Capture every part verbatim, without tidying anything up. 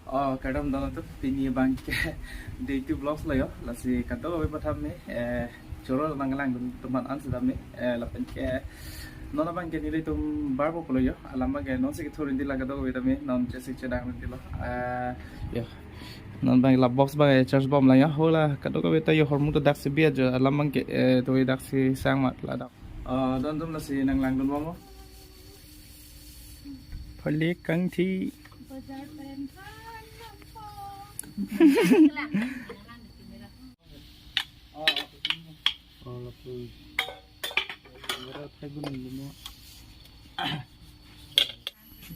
Oh, kardom don atum, pini abangke Day Two Vlogs lo yo. Lasi kadokave aphan tame, eh, choro nanglang dun teman an sedame, eh, lapen ke non abangke nelitum barpo pulo yo. Alam abangke non si kethur indi la kadokave tame, non chesik chedang indi lo. Eh, yo. Non abang la box abang, eh, charge bom lang yo. Hola, kadokave ta yo hormu to daksi bi ajo. Alam abangke, eh, to daksi sang mat ladak. Eh, don atum lasi nanglang dun bom lo. Phali kangthi. Bazar pen phan nangpo.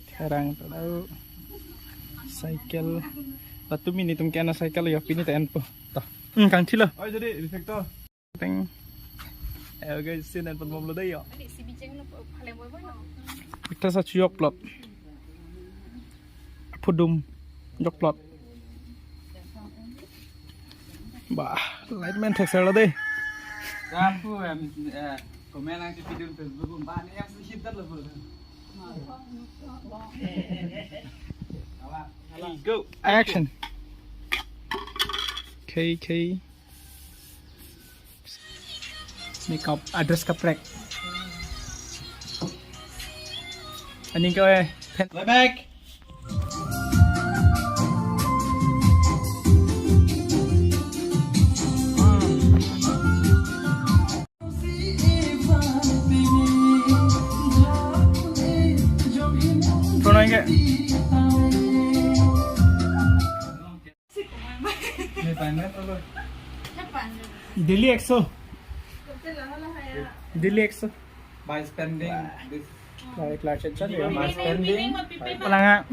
Therang tadau cycle. Latum nelitum ke-en a-cycle yo, pini ta enpo. Toh. Hmm, kangthi lo. Oi, jadi reflektor. Teng. Eh, guys, sin en pon bom lo dei yo. Ita sa chuyok plot. Phudum jok plot. Bah, light man thek ser lo dei. Kapu, em, eh, komen nangchipidun Facebook, um, ba, ni yang sih hidat lo, bro. Go. Action. K K. Makeup, address kaprek. Aning kau eh. Playback. Phone aike. Daily ekso. Daily ekso. By spending this. By spending. Pelanga.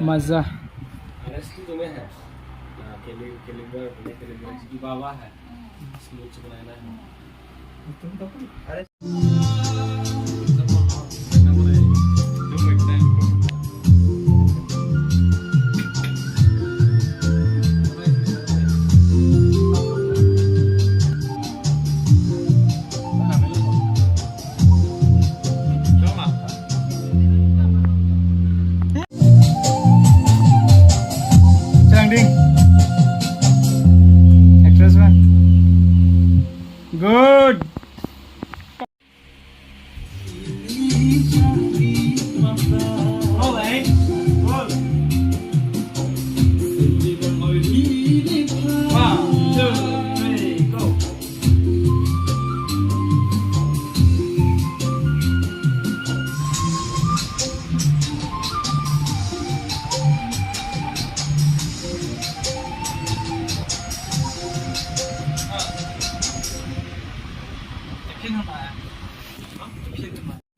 Maza. Actress man. Good.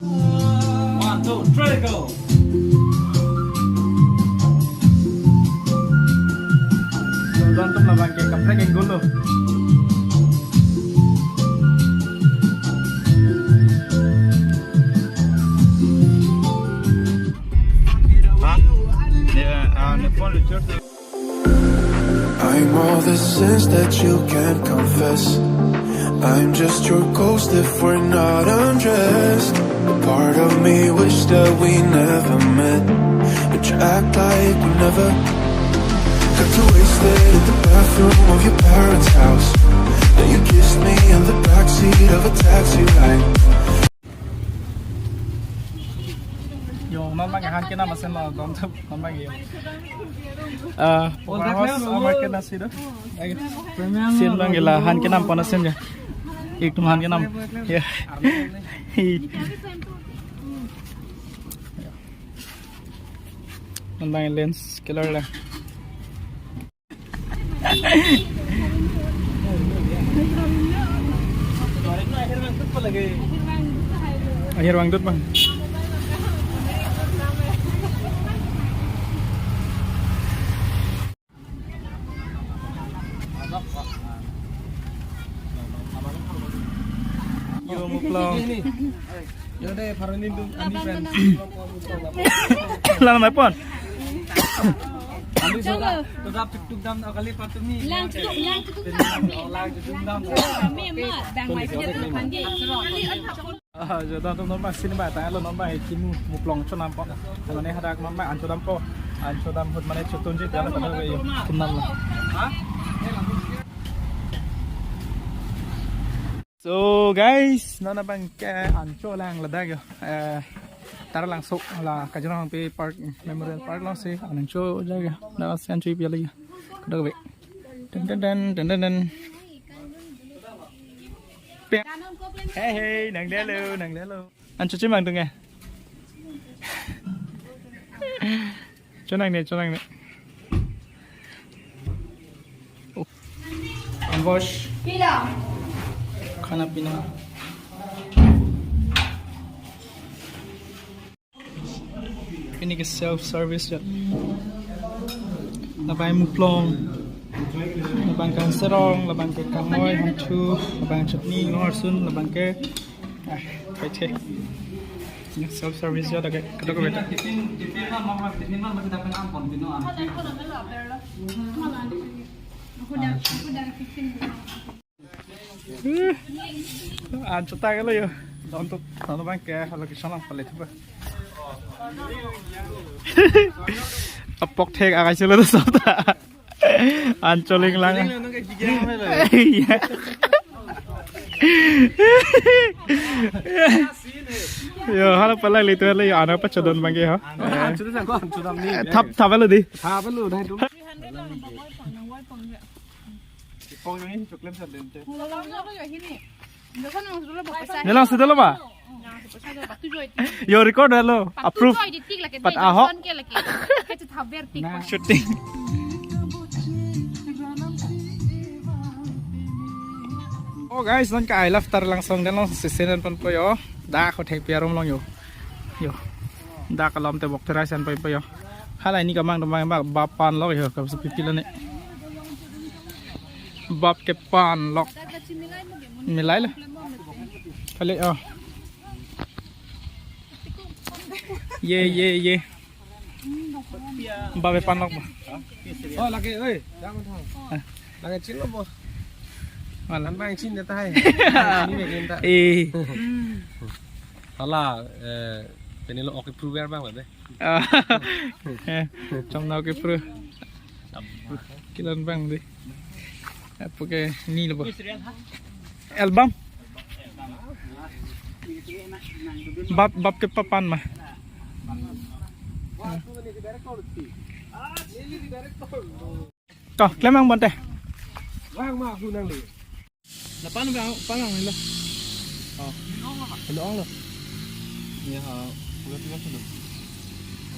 One, two, three, go. Don atum labang ke kaprek angle lo. Hah? Dia, ah, nelpon lucu. I'm all the sins that you can't confess. I'm just your ghost if we're not undressed. A part of me wish that we never met, but you act like we never. Got too wasted in the bathroom of your parents' house. Then you kissed me in the backseat of a taxi ride. Yo, non abang han kenam asen lo, don atum, non abang yo. Ah, power house amar kenam si do. Sin abang la han kenam pon asen ya. Ekdom han kenam. Ya. Non abang lens killer la. Akhir bang tut bang. Yo, muklo. Ini. Yo deh, Faroni tuh, ani friend. Lang nelpon. Ani sudah, sudah tuk tuk dam kali patumi. Lang tuk, lang tuk. Lang tuk dam. Kami mah, dang mai dia tuh panggil. Ah, jo, dak non abang cinema tanglo, non abang hei kimu muplong chonampo. Mane hadak non abang an chodampo. An chodam ahut mane chotunji, jalo kadokave yo, chonamlo. So guys, non abang ke an cholang ladak yo. Eh, Taralangso la Kajirong Hangpi Park, Memorial Park alongsi an cholang yo. Dak si an chopi lagi. Kadokave. Ten ten ten, ten ten ten. Pe-, hey, hey, nanglelo, nanglelo. An chochimangdunge. Chonangne, chonangne. Oh. Ambush. Khana pina. Pini ke self service ya. Labang muplong, labang kangserong, labang ke kangmoi, hanthu, labang chutney, ingno arsun, labang ke, ah, paithe. Ini self service ya, dak ke, kadokave. An chotanglo yo. Don tu, don abang ke, kalau kisah lang palit apa? Apok thek akai chelo tu sota. An choling lang. Iya. Yo, hala pala litu hala yo, an apa chodon abang ke ha? Thap, thap lo di. Thap lo, dah itu. Nelang sudah lo ba? Yo, record lo. Approve. Pat ahok. Shooting. Oh guys, non ke I love Taralangso, den alongsi senen ponpo yo. Dak hotel piarum long yo. Yo. Dak alom te bok terai sen ponpo yo. Hala ini kamang domang ba, bap panlok yo, kapsu pipila ne. Bap ke panlok. Milai lo. Kali, oh. Ye, ye, ye. Bap ke panlok ba? Oh, lagi, oi. Jangan tahu. Ah. Lagi chin lo bo. Malah. Kan main chin dia tahu. Ini begini tak? Eh. Hala, eh, pini lo ok approve bang lo deh. Ah. Eh, chom na ok approve. Kilan bang di. Apa ke ni lo ba? Album. Bap, bap ke papan ma. To, klem ang bonte. Wang ma aku nang li. Lapan bang, pangang nila. Oh. Hello, hello. Ya, ha, udah tiga sudah.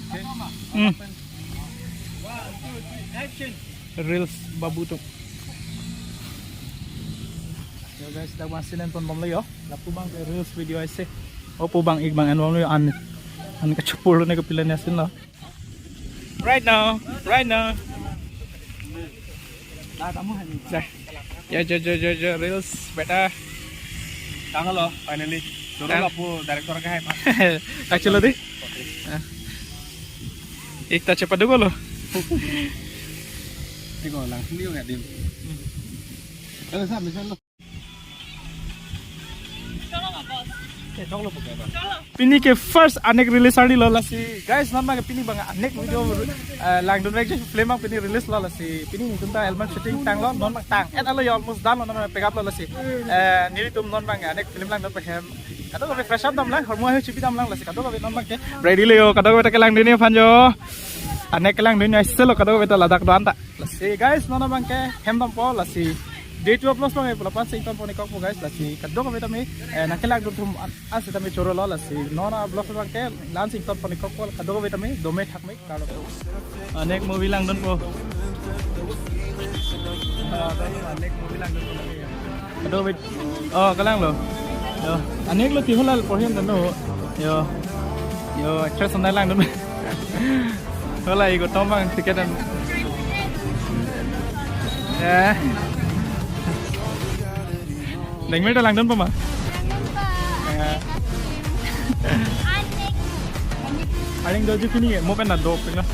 Oke. Hmm. One, two, three, action. Reels babu tu. Yo guys, dak abang senen ponbomlo yo. Lapu abang ke reels video aisi. Opo abang ik abang enbomlo yo an. An kachopor ne kapilan asin lo. Right now, right now. Dah. Ya, jo, jo, jo, jo, reels beta. Tanglo, finally. Suruh tang. Lapu director ke hai, Pak. Actually di. Ah. Ekta chepaduk lo. Tigo lang sini yung adim. Kalau sa, misal lo. Pini ke first Anek release arni lo lasi. Guys, non abang ke pini abang Anek video, eh, langdun vek film abang pini release lo lasi. Pini netum ta album shooting tanglo, non abang tang. Et alo yo almost done lo, non abang pack up lo lasi. Eh, nelitum non abang Anek film langdun pen hem. Kadokave fresh up dam lang, hormu ahu chipi dam lang lasi. Kadokave non abang ke ready lo yo, kadokave ta kelangdun aphan jo. Anek kelangdun aisi lo, kadokave ta ladak do-an ta. Lasi guys, non abang ke hem dampo lasi. Day two vlog abang ke lapu-an si ington pon-ik kokpo guys, lasi kadokave tame, eh, nangkelangdun atum an, an sitame choro lo lasi. Non a vlog abang ke la-an si ington pon-ik kokpo, kadokave tame dome thakme kalo. Anek movie langdunpo. Ah, Anek movie langdunpo lagi ya. Kadokave. Oh, kalang lo. Yo, Anek lo ti hala porhin dano. Yo. Yo, actress nang langdun. Hala igo tomang ticket an. Eh. Neng meta langdunpo ma? Eh. Aning doji pini mo pen na dok pina.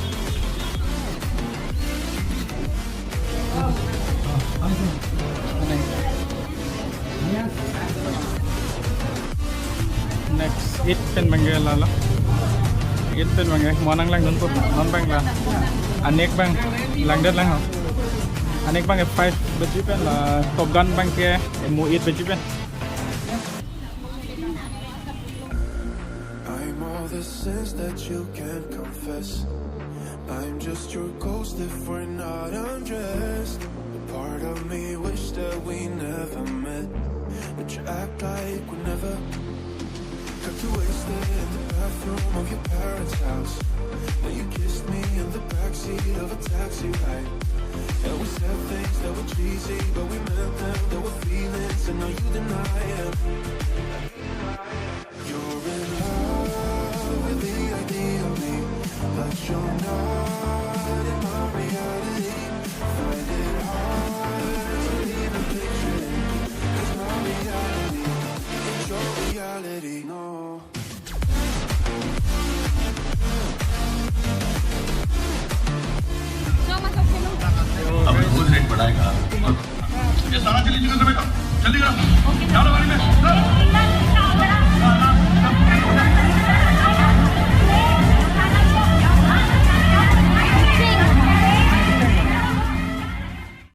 Eight pen abangke lalo. Eight pen abangke mo nanglangdunpo. Non abang la. Anek abang langdet lang ho. Anek abangke five baji pen, la Top Gun abangke mo eight baji pen. I'm all the sins that you can't confess. I'm just your ghost if we're not undressed. A part of me wish that we never met, but you act like we never got too wasted in the bathroom of your parents' house. Then you kissed me in the backseat of a taxi ride. And we said things that were cheesy, but we meant them. There were feelings, and now you deny it. You're in love with the idea of me, but you're not in my reality. Find it hard to even picture it, 'cause my reality is your reality. No. अब रोज रेट बढ़ाएगा। ये सारा चली चुके समय का जल्दी करो। डालो गाड़ी में।